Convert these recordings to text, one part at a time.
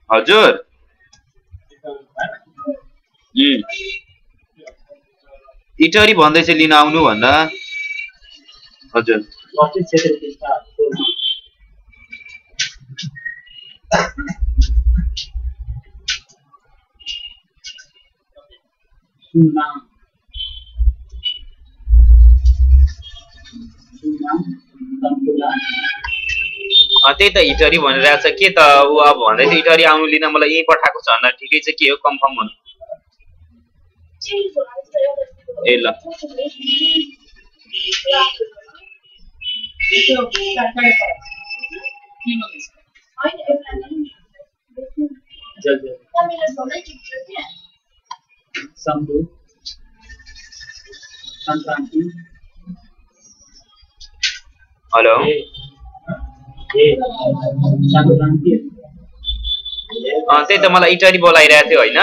हजुर इटरी भन्दैछ लिन आउनु भन्दा हजुर त्यही त इटरी भनिरहेछ के त ऊ अब भन्दैछ इटरी आउनु लिन मलाई यही पठाएको छ भन्दा ठिकै छ के हो कन्फर्म हुनु ए ल हेलो त्यही त मलाई इटरी बोलाइरहेको थियो होइन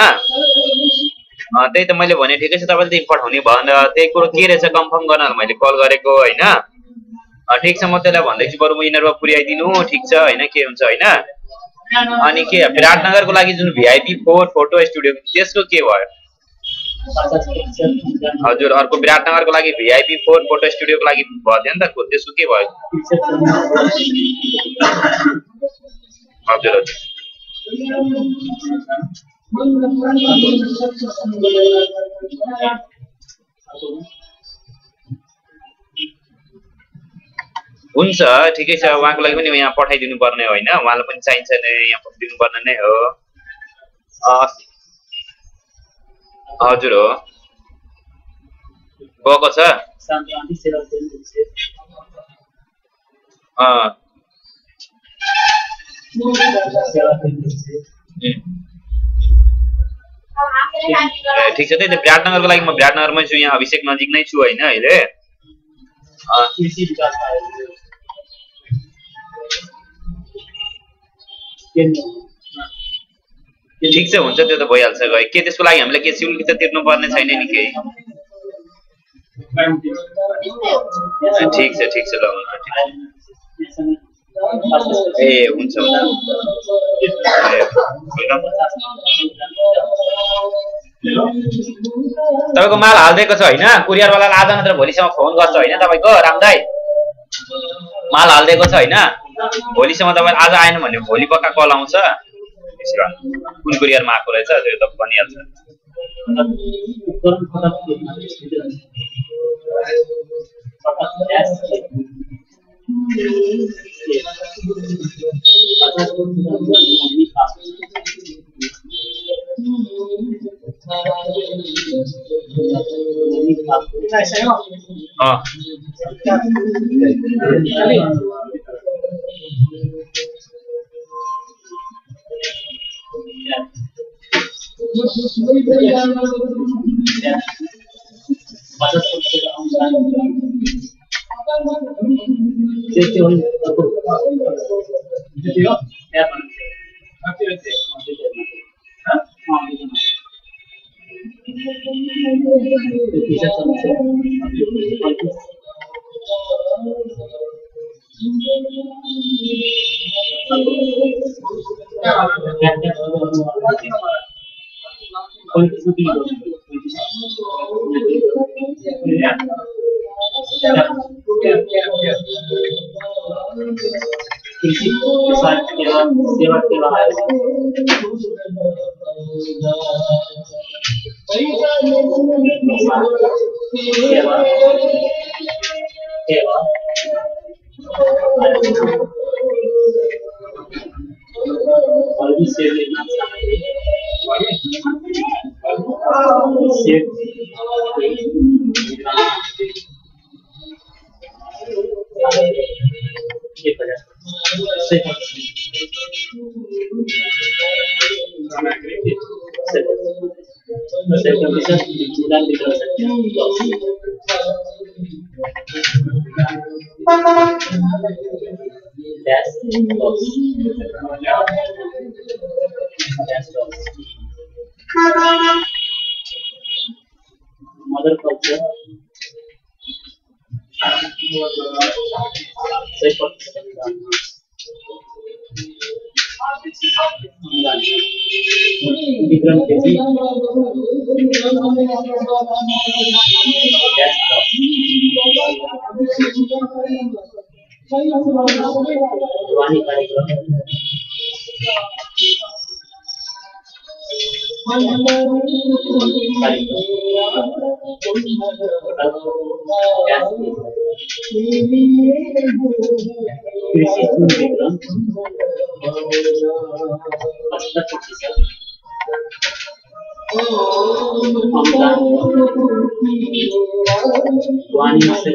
त्यही त मैले भने ठिकै छ तपाईँले त्यही पठाउने भयो त्यही कुरो के रहेछ कन्फर्म गर्न मैले कल गरेको होइन ठिक छ म त्यसलाई भन्दैछु बरु म यिनीहरूमा पुर्याइदिनु ठिक छ होइन के हुन्छ होइन अनि के विराटनगरको लागि जुन भिआइपी 4 फोटो स्टुडियो त्यसको के भयो हजुर अर्को विराटनगरको लागि भिआइपी 4 फोटो स्टुडियोको लागि भयो थियो नि त त्यसको के भयो हजुर हजुर हुन्छ ठिकै छ उहाँको लागि पनि यहाँ पठाइदिनु पर्ने होइन उहाँलाई पनि चाहिन्छ नै यहाँ पठाइदिनु पर्ने नै हो हजुर हो गएको छ ठिक छ त्यही त विराटनगरको लागि म विराटनगरमै छु यहाँ अभिषेक नजिक नै छु होइन अहिले ठिक छ हुन्छ त्यो त भइहाल्छ गए के त्यसको लागि हामीले के शुल्क त तिर्नु पर्ने छैन नि केही ठिक छ ल ए हुन्छ तपाईँको माल हालिदिएको छ होइन कुरियरवालालाई आज नत्र भोलिसम्म फोन गर्छ होइन तपाईँको रामदाई माल हालिदिएको छ होइन भोलिसम्म तपाईँ आज आएन भने भोलि पक्का कल आउँछ कुन कुरियरमा आएको रहेछ त्यो त भनिहाल्छ Mother culture विक्रम केसी वाणी कार्यक्रम कृषि सूर्य विक्रम वाणी से